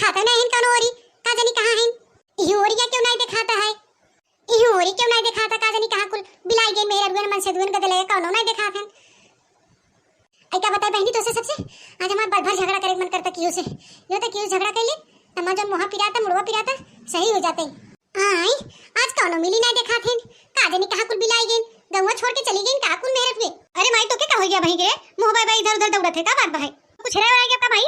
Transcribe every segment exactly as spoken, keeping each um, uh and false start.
देखाते नहीं हैं कौनो ओरी, का जानी कहाँ हैं। इही ओरिया क्यों नहीं देखाता है, इही ओरी क्यों नहीं देखाता, का जानी कहाँ कुल बिलाई गई। मेहररुए न मनसेधुए न गदे लगे कौनो नहीं देखात हैं। आई का बताई बहिनी तोसे सबसे, आज हमार बार बार झगड़ा करे के मन करता केहू से। यो तो केहू झगड़ा कर ले, त हमार जौन मुँहा पिराता, मुड़वा पिराता, सही हो जाते। आई, आज कौनो मिली नहीं देखात हैं, का जानी कहाँ कुल बिलाई गई, गौवा छोड़ के चली गई का कुल मेहररुए। अरे माई, तोके का हो गया बहिनी रे, मुँह बाई बाई इधर उधर दौड़त है, का बात बा है? कुछ हेरा वेरा गया का माई?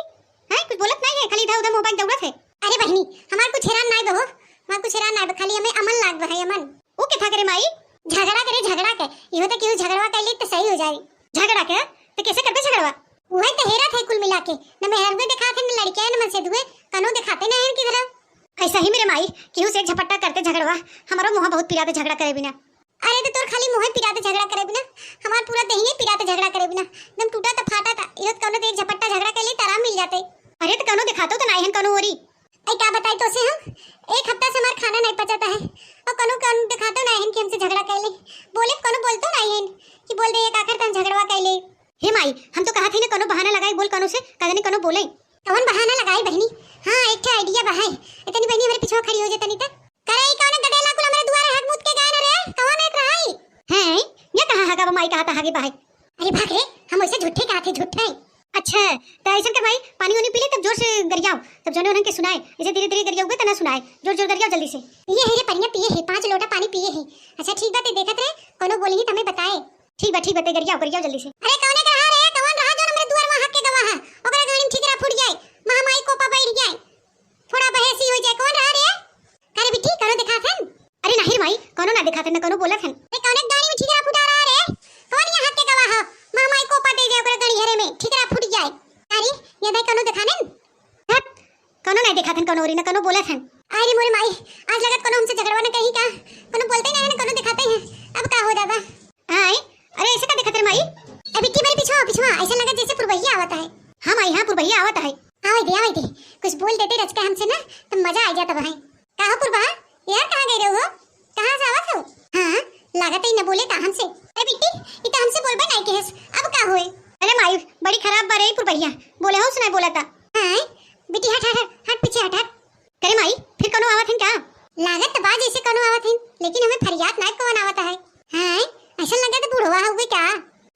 हैं, कुछ बोलत नहीं है, खाली इधर उधर मुँह बाई दौड़त है। अरे बहिनी, हमार कुछ हेरान नाई बा हो, हमार कुछ हेरान नाई बा, खाली हमें अमन लाग बा है, अमन। ऊ के था करे माई? झगड़ा करे, झगड़ा के, इहो तो केहू झगड़वा कर ले तो सही हो जाए। झगड़ा के? तो कैसे करबे झगड़वा? उहे तो हेरत है कुल मिला के, न मेहररुए देखात है, न लड़किया, न मनसेधुए, कौनो देखाते नहीं है किधर। ऐसा ही मेरे माई, केहू से एक झपट्टा करते झगड़वा, हमारो मुँह बहुत पिराते झगड़ा करे बिना। अरे तो तोर खाली मुँहे पिराते झगड़ा करे बिना, हमार पूरा देहिये पिराते झगड़ा करे बिना, एकदम टूटा त फाटा था। इहो त कौनो देख झपट्टा झगड़ा कर ले त आराम मिल जाते। अरे त कौनो देखातो त नाई हन कौनो ओरी। ऐ का बताई तोसे हम, एक हफ्ता से हमार खाना नहीं पचाता है और कौनो कौन देखातो नाई हन कि हमसे झगड़ा कर ले। बोले कौनो बोलतो नाई हन कि बोल दे एक आखिर तन झगड़वा कर ले। हे माई, हम तो कहा थे ना कौनो बहाना लगाई बोल कौनो से, का जाने कौनो बोले। कौन बहाना लगाई बहिनी? हाँ, एक ठे आइडिया बा है। इतनी बहिनी हमारे पीछे खड़ी हो जाता नहीं त। करे ई कौन गदेला कुल हमरे दुआरे हग मुत के गए न रे? कौन एक रहाई? हैं? ये कहाँ हगा बा माई कहा था हगे बा है? अरे भाग रे, हम वैसे झूठे कहा थे, झूठे। अच्छा, त ऐसन कर माई, पानी उनी पी ले तब जोर से गरियाओ, तब जोने उन्हन के सुनाए। ऐसे धीरे धीरे गरियाओगे त ना सुनाए, जोर जोर गरियाओ जल्दी से। पिए है रे पनिया, पिए है, पाँच लोटा पानी पिए है। अच्छा ठीक बात है, देखत रहे, कौनो बोली ही त हमें बताए। ठीक बा, ठीक बा, ते गरियाओ, गरियाओ जल्दी से। अरे कौने का रहा रे, कौन रहा जो हमरे दुआर में हग के गवा है? ओकरे गाड़ी में ठीकरा फूट जाए, महामाई कोपा बैठ जाए, फोड़ा बहेसी हो जाए, कौन रहा रे? का रे बिट्टी, कौनो देखात हन? अरे नाही रे माई, कौनो ना देखात हन, ना कौनो बोलत हन। अरे कौने गाड़ी में ठीकरा फूटा रहा रे? कौन यहाँ हग के गवा है? महामाई कोपा दे जाए ओकरे गाड़ी हरे में, ठीकरा फूट जाए। अरे ये दाई कौनो देखानेन? हट, कौनो ना देखात हन, कौनो ओरी ना कौनो बोलत हन। अरे मोरे माई, आज लगत कौनो हमसे झगड़वा न कही का? कौनो बोलते ही नहीं है, कौनो देखाते हैं। अब का हो दादा? आय, अरे ऐसे का देखत रे माई? ए बिट्टी, मेरे पीछे आओ, पीछे आओ। ऐसा लगा जैसे पुरवैया आवत है। हाँ माई, हाँ पुरवैया आवत है। आवे दे, आवे दे। कुछ बोल देते रचका हमसे ना, तो मजा आ जाता भाई। का हो पुरवा? यार कहाँ गए रहो? कहाँ से आवत हो? हाँ, लागत ही न बोले का हमसे। अरे बिट्टी, ई तो हमसे बोलबे नहीं केहस। अब का होए? अरे माई, बड़ी खराब बा रे पुरवैया। बोले हो सुनाई बोला था। हाँ, बिट्टी हट, हट, हट, हट, पीछे हट, हट। करे माई, फिर कौनो आवत हन का? लागत त बा जैसे कौनो आवत हन, लेकिन हमें फरियाद नाय कौन आवत है। हाँ, ऐसा लगे तो बुढ़वा हुए का?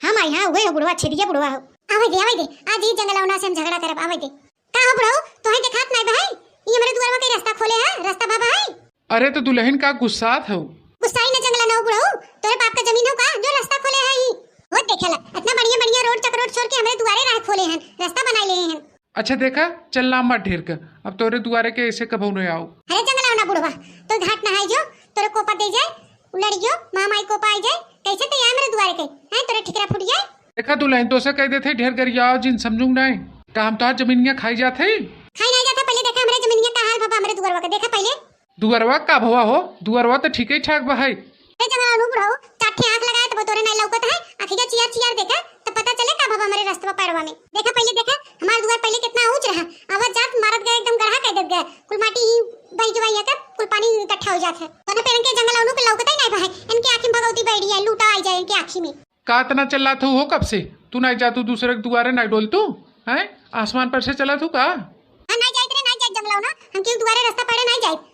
हाँ माई, हाँ, हुए हो बुढ़वा, छेदिया बुढ़वा हो। आवे दे, आवे दे, आज ई जंगलौना से हम झगड़ा करब, आवे दे। का हो बुढ़ऊ, तोहे देखात नाय बा है? ई हमरे दुआरवा के रास्ता खोले है, रास्ता बाबा है? अरे तो दुल्हन का गुस्सात हो? गुस्साई ना जंगलौना बुढ़ऊ, तोरे बाप का जमीन हो का जो रास्ता खोले है ई? वो देखेला, इतना बढ़िया बढ़िया रोड चकरोट छोड़ के हमरे दुआरे राह खोले हन, रास्ता बनाए ले हन। अच्छा देखा, चल लाम मत ढेर के, अब तोरे दुआरे के ऐसे कबहू नहीं आओ। अरे जंगलौना बुढ़वा, तो घाट नहाई जो, तोरे कोपा दे जाए, उ लड़ियो, माँ माई कोपा आई जाए, कैसे ते आए मेरे दुआरे के, हैं, तोरे ठिकरा फूट जाए। देखा दुल्हन, तोसे कह देते ढेर गरियाओ जिन, समझू नहीं, का हम तोहार जमीनिया खाई जात है? खाई नहीं जाते, पहले देखा हमरे जमीनिया का हाल बाबा, हमरे दुआरवा के देखा पहले। दुआरवा का भवा हो, दुआरवा तो ठीक ही ठाक बा है। अरे जंगलौना बुढ़ऊ, चार ठे आँख लगाए तब तोरे नहीं लौकत है, आँखी का चियार चियार देखा, तब पता चले का भवा हमरे रस्तवा पैरवा में। देखा पहले देखा, हमार दुआर पहले कितना ऊंच रहा, आवाज जात मारत गए एकदम गढ़ा कर देत गए, कुल माटी ही बह गई है, कुल पानी इकट्ठा हो जात है। वरना पे इनके जंगलौना के लौकत ही नहीं बा है, इनके आँखी में भगवती बैठी है, लूटा आई जाए इनके आँखी में। का इतना चिल्लात हो, हो कब से? तू नहीं जा, तू दूसरे के दुआरे नहीं डोल तू, हैं? आसमान पर से चला तू का? हाँ, नहीं जाइत रे, नहीं जाइत जंगलौना, हम केहू दुआरे रास्ता पड़े नहीं जाइत।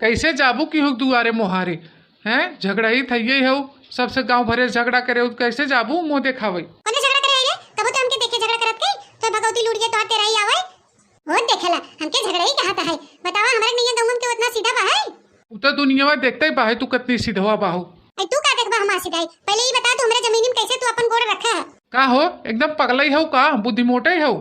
कैसे जाबू केहू दुआरे मोहारे, हैं? झगड़ा ही थइये हो, सबसे गांव भरे झगड़ा करे हो, कैसे जाबू मुंह देखावे? कौन झगड़ा करे रे? कबो तो हमके देखे झगड़ा करत के, तो भगवती लूट गए तो तेरा ही आवे। वो देखेला, हमके झगड़ा ही कहत है। बतावा, हमरे नैया गौवन के उतना सीधा बा है? उ तो दुनियावा देखते ही बा है, तू कितनी सीधवा बाहू। ऐ तू का देखबा हमार सीधाई? पहले ही बता, तू हमरे जमीन में कैसे तू अपन गोड़ रखा है? का हो, एकदम पगलई हो का, बुद्धि मोटे हो?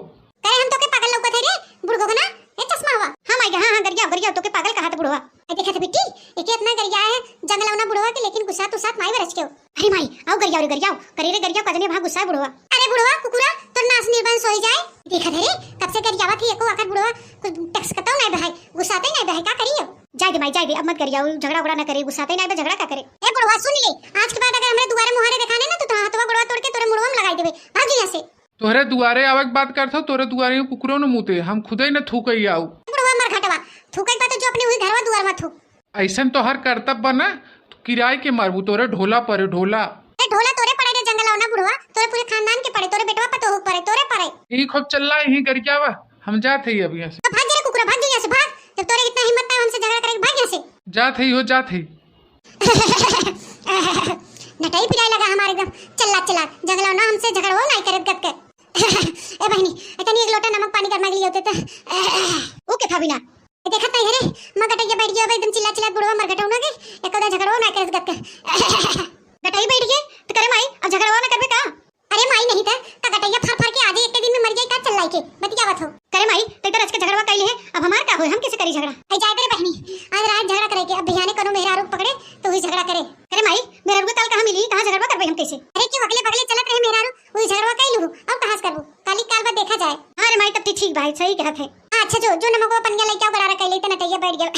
करे हम तोके पागल लौकत है रे, बुढ़गो ना, ए चश्मा हुआ। हाँ माई, हाँ, हाँ, गरिया, गरिया, तोके पागल कहा था बुढ़वा। ऐ देखा था बिट्टी, एके इतना गरिया है, जंगलौना बुढ़वा के, लेकिन गुस्सा तू साथ माई बरच के हो। अरे माई, आओ गरियाओ रे गरियाओ, करे रे गरियाओ, कजने भाग गुस्सा है बुढ़वा। अरे बुढ़वा कुकुरा, तोर नास निर्बंस होई जाए। देखत है रे, कब से गरियावत ही, एको आखर बुढ़वा कुछ टक्स कतौ नहीं बहाई, गुस्साते नहीं बहाई, का करियो? जाए दे माई, जाए दे, अब मत गरियाओ, झगड़ा उगड़ा ना करे, गुस्साते नहीं बा, झगड़ा का करे? ए बुढ़वा सुन ले, आज के बाद अगर हमरे दुआरे मुहारे देखाने ना तो तोरा हथवा गोड़वा तोड़ के तोरे मुड़वा में लगाई देबे, भाग यहाँ से। तोहरे दुआरे आवे के बात करत हो, तोरे दुआरे कुकुरो न मूते, हम खुदे न थूकई आऊ। ए बुढ़वा मर घटवा, थूकई बा तो जो अपने वही घरवा दुआर में थूक। ऐसन तोहर करतब बा ना, तू किराए के मारबू, तोरे ढोला परे, ढोला। ए ढोला तोरे पड़े रे जंगलौना बुढ़वा, तोरे पूरे खानदान के पड़े, तोरे बेटवा पतोहू के पड़े, तोरे पड़े। ई खूब चल्ला, यहीं गरियावा, हम जात हई अब यहाँ से। तो भाग जा रे कुकुरा, भाग जा यहाँ से, जात है हो, जात है। नटई पिराए लगा हमारे एकदम। चल्ला चल्ला, झगड़ा ना हमसे, झगड़ो ना करे गत के। ए बहिनी, ए तनी एक लोटा नमक पानी गरमा के लिए होते तो। ऊ के था बिना? ए देखत नहीं रे, माँ गटैया बैठ गया एकदम चिल्ला चिल्ला बुढ़वा मर गटौना के, एक ओदा झगड़ो ना करे गत के। गटई बैठ गए तो करे माई, अब झगड़वा ना करबे का? अरे माई नहीं त, त गटैया फार फार के आजे एक दिन में मर जाई का चल्लाई के, बतियावत हो। करे माई, त इधर आज के झगड़वा कैले है, अब हमार का होए, हम कैसे करी झगड़ा? आई जाए रे बहिनी, आज रात झगड़ा करे के, अब बिहाने कोनो मेहरारू पकड़े तो हुई झगड़ा करे। करे माई, मेहरारू के ताल कहाँ मिली, कहाँ झगड़वा करबे हम कैसे? अरे क्यों अगले बगले चलत रहे मेहरारू, वही झगड़वा कैलू, अब कहाँ से करबू? काली काल बाद देखा जाए। हाँ रे माई, तब ठीक भाई, सही कहत है। हाँ, अच्छा जो, जो नमक वो पनिया लेके आओ, गरारा कैले, इतना नटैया बैठ गया।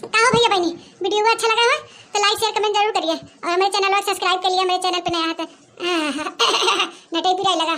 का हो भैया बहनी, वीडियो अच्छा लगा है तो like share comment जरूर करिए और हमारे चैनल को subscribe कर लिए, हमारे चैनल पे नया है तो। नटई पिराए लगा।